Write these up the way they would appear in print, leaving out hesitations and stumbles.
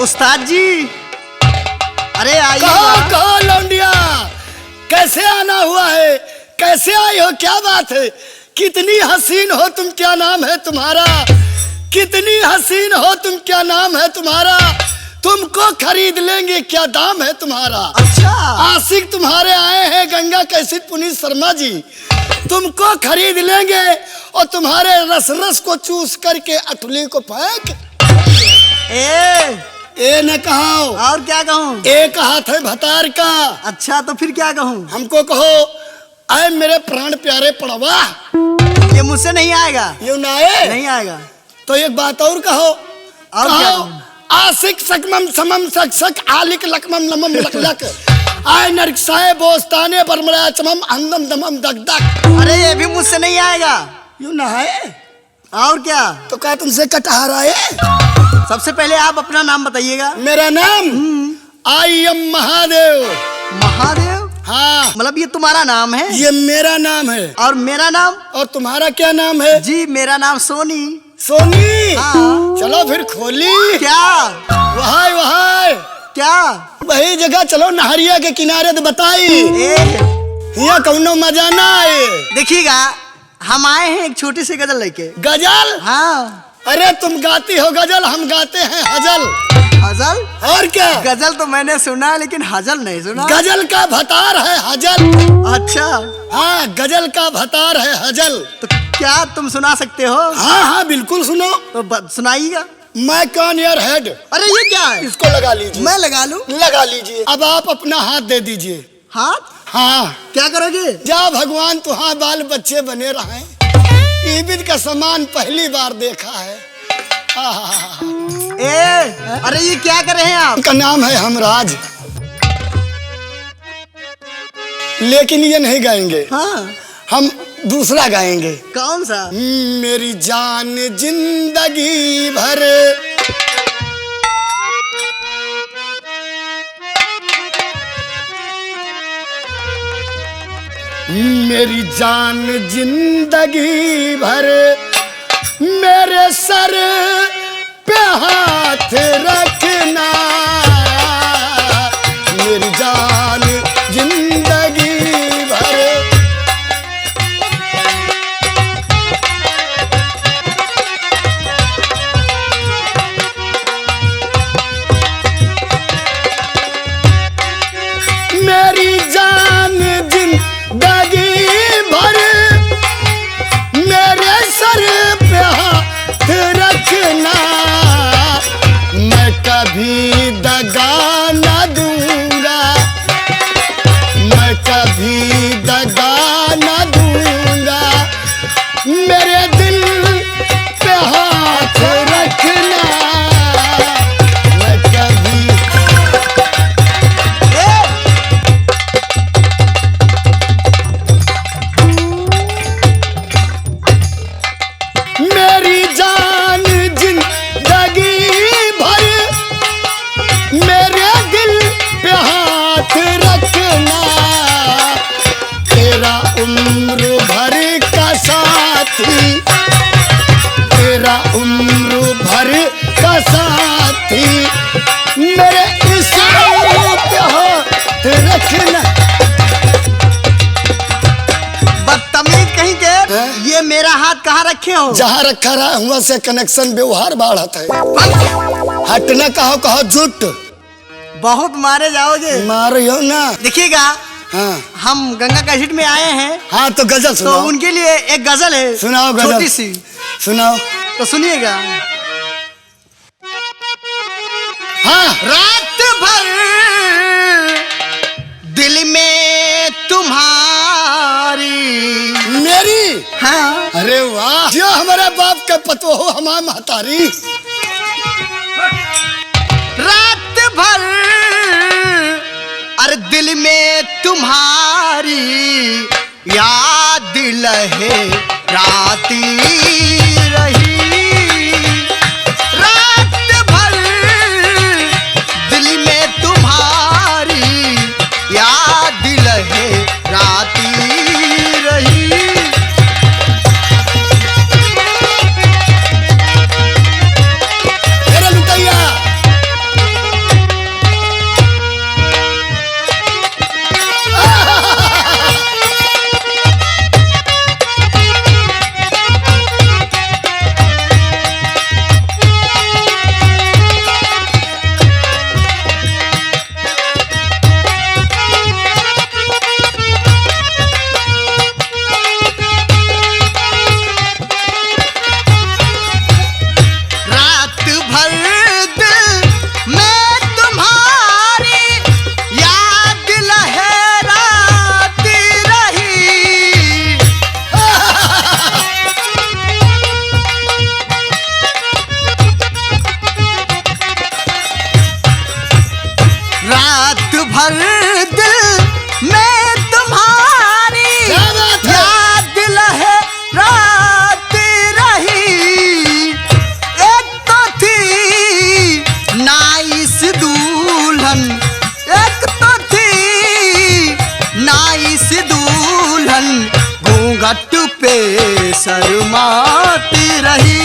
उस्ताद जी, अरे आइए। कहो कहो लौंडिया, कैसे आना हुआ है, कैसे आई हो, क्या बात है? कितनी हसीन हो तुम, क्या नाम है तुम्हारा? कितनी हसीन हो तुम, क्या नाम है तुम्हारा? तुमको खरीद लेंगे, क्या दाम है तुम्हारा? अच्छा, आशिक तुम्हारे आए हैं गंगा कैसी पुनीत शर्मा जी, तुमको खरीद लेंगे और तुम्हारे रस रस को चूस करके अठुली को फेंक। ए ए न कहो, और क्या कहूँ? एक हाथ है भतार का। अच्छा, तो फिर क्या कहूँ? हमको कहो, आए मेरे प्राण प्यारे पड़वा। ये मुझसे नहीं आएगा। ये ना आए? नहीं आएगा। तो एक बात और कहो। और क्या कहूँ? आशिक सकमम समम सक सक आलिक लकमम लमम लक लक आए नरकसाए बोस्ताने बरमरा चमम अंदम दमम दक दक। अरे ये भी मुझसे नहीं आएगा। यूं ना आए? और क्या? तो क्या तुमसे कटहर आए? सबसे पहले आप अपना नाम बताइएगा। मेरा नाम I am Mahadev. Mahadev? हाँ। मतलब ये तुम्हारा नाम है? ये मेरा नाम है। और मेरा नाम? और तुम्हारा क्या नाम है? जी मेरा नाम सोनी। सोनी? हाँ। चलो फिर खोली। क्या? वहाय वहाय। क्या? वही जगह चलो, नहरिया के किनारे तो बताई। यहाँ कौनो मजा ना आए। देखिएगा, हम आए हैं एक छोटी सी गजल लेके। गजल? हाँ। अरे तुम गाती हो गजल, हम गाते हैं हजल। हजल? और क्या? गजल तो मैंने सुना, लेकिन हजल नहीं सुना। गजल का भतार है हजल। अच्छा। हाँ, गजल का भतार है हजल। तो क्या तुम सुना सकते हो? हाँ हाँ बिल्कुल सुनो। तो सुनाइएगा। मैं कौन यार हेड। अरे ये क्या है? इसको लगा लीजिए। मैं लगा लूं? लगा लीजिए। अब आप अपना हाथ दे दीजिए। हाथ? हाँ। क्या करोगे? जा भगवान तुहां बाल बच्चे बने रहे। ईबिद का सामान पहली बार देखा है। ए, अरे ये क्या कर रहे हैं आप? का नाम है हमराज, लेकिन ये नहीं गाएंगे। हाँ। हम दूसरा गाएंगे। कौन सा? मेरी जान जिंदगी भर। मेरी जान जिंदगी भर मेरे सर पे हाथ रखना, मेरी जान जिंदगी भर। मेरी जान जिंदगी भर मेरे सर पे हाथ रखना, मैं कभी दगा न दूंगा, मैं कभी दगा न दूंगा, मेरे दिल पे हाथ रखना, मैं कभी। मेरी जान जिंदगी भर मेरे दिल पे हाथ रखना, तेरा उम्र भर का साथी, तेरा उम्र भर का साथी, मेरे इस पे हाथ रखना। बदतमीज कहीं के, ये मेरा हाथ कहाँ रखे हो? जहाँ रखा रहा हुआ से कनेक्शन व्यवहार बढ़त है। हटना कहो कहो झूठ। बहुत मारे जाओगे। मारो ना। देखिएगा, हाँ। हम गंगा कैसेट में आए हैं। हाँ तो गजल सुनाओ। तो उनके लिए एक गजल है। सुनाओ गजल। छोटी सी सुनाओ। तो सुनिएगा। हाँ। रात भर दिल में तुम्हारी मेरी। हाँ। अरे वाह, जो हमारे बाप के पतो हो हमारे महतारी। रात भर अरे दिल में तुम्हारी याद लहे राती रही, रात भर दिल में तुम्हारी याद लहे राती रही। मेरा लुटैया। दुल्हन घूंघट पे शर्माती रही।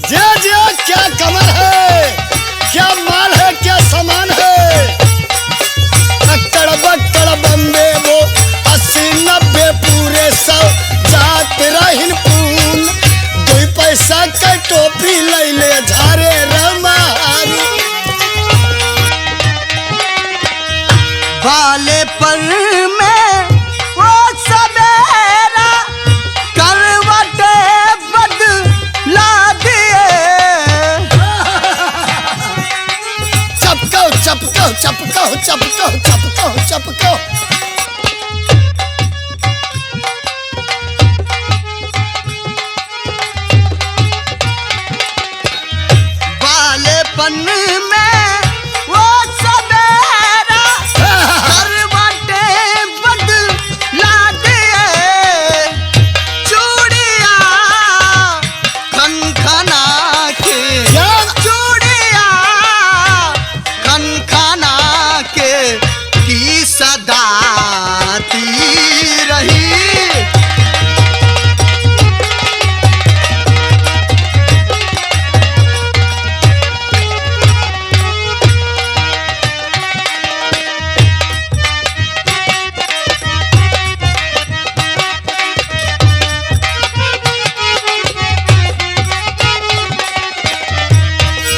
जय जय, क्या कमर है, क्या माल है, क्या सामान है। अक्कड़ बक्कड़ बम्बे वो 80-90 पूरे 100 जात रहिन पून, 2 पैसा के टोपी लैले झारे रमारू। वाले पर में वो सवेरा करवटे बदला दिए। चपको चपको चपको चपको चपको चपको। वालेपन में वो सवेरा करवटे बदला दिए। चूड़िया खनखना के, क्या चूड़िया खनखना के की सदाती रही।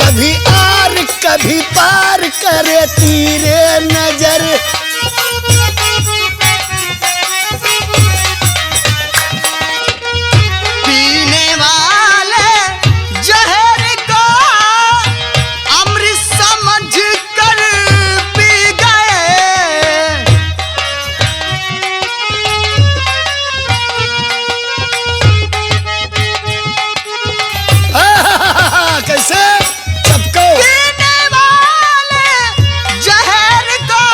कभी आर कभी पार करे तीरे नजर, पीने वाले जहर को अमृत समझ कर पी गए। कैसे चपको। पीने वाले जहर को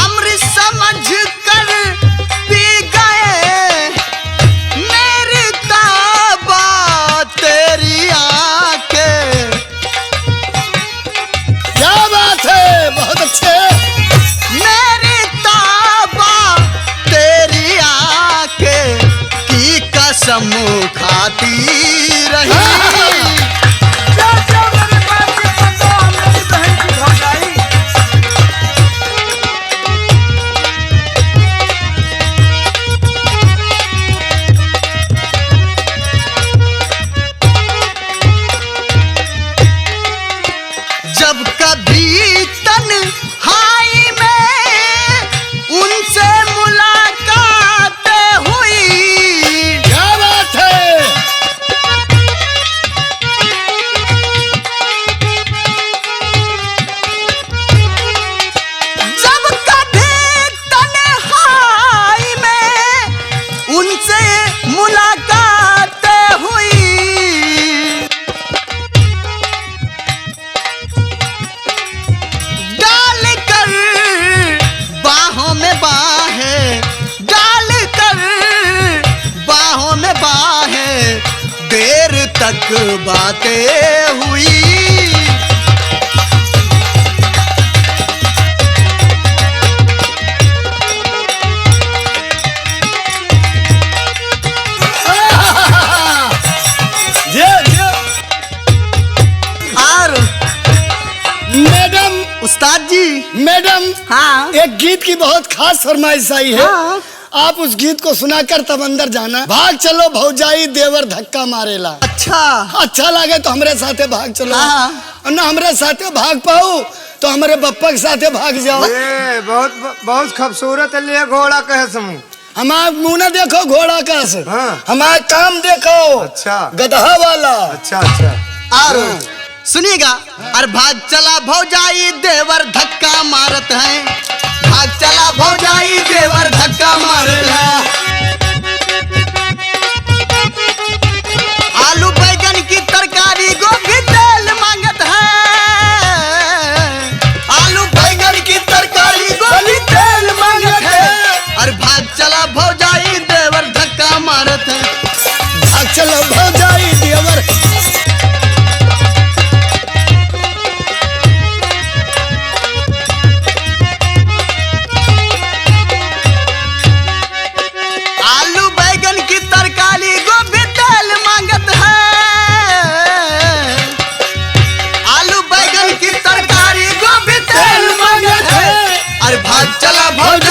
अमृत समझ कर पी गए। मेरी तौबा तेरी आंखें, क्या बात है, बहुत अच्छे। मेरी तौबा तेरी आंखें की कसम खाती रही। जब कभी तन्हाई में उनसे मुलाकात हुई, क्या बात है। जब कभी तन्हाई में उनसे मुलाकात हुई, डाल कर बाहों में बाहें, डाल कर बाहों में बाहें, देर तक बातें हुई। जय जय और मैडम, उस्ताद जी, मैडम हाँ एक गीत की बहुत खास फरमाइश आई है। हाँ। आप उस गीत को सुनाकर तब अंदर जाना। भाग चलो भौजाई देवर धक्का मारेला। अच्छा अच्छा लगे तो हमरे साथे भाग चलो, हाँ। और ना हमरे साथे भाग पाओ तो हमारे बप्पा के साथे भाग जाओ। ए, बहुत बहुत खूबसूरत लिए घोड़ा कहे समूह। हमारा मुँह ना देखो घोड़ा का से, हाँ। हमारा काम देखो। अच्छा। गधा वाला। अच्छा अच्छा। और सुनिएगा, और भाग चला भौजाई देवर धक्का मारत है, भाग चला भौजाई देवर धक्का मारत है। आलू बैगन की तरकारी गोभी तेल मांगत है, आलू बैगन की तरकारी गोभी तेल मांगत है। और भाग चला भौजाई देवर भाग चला भौजाई।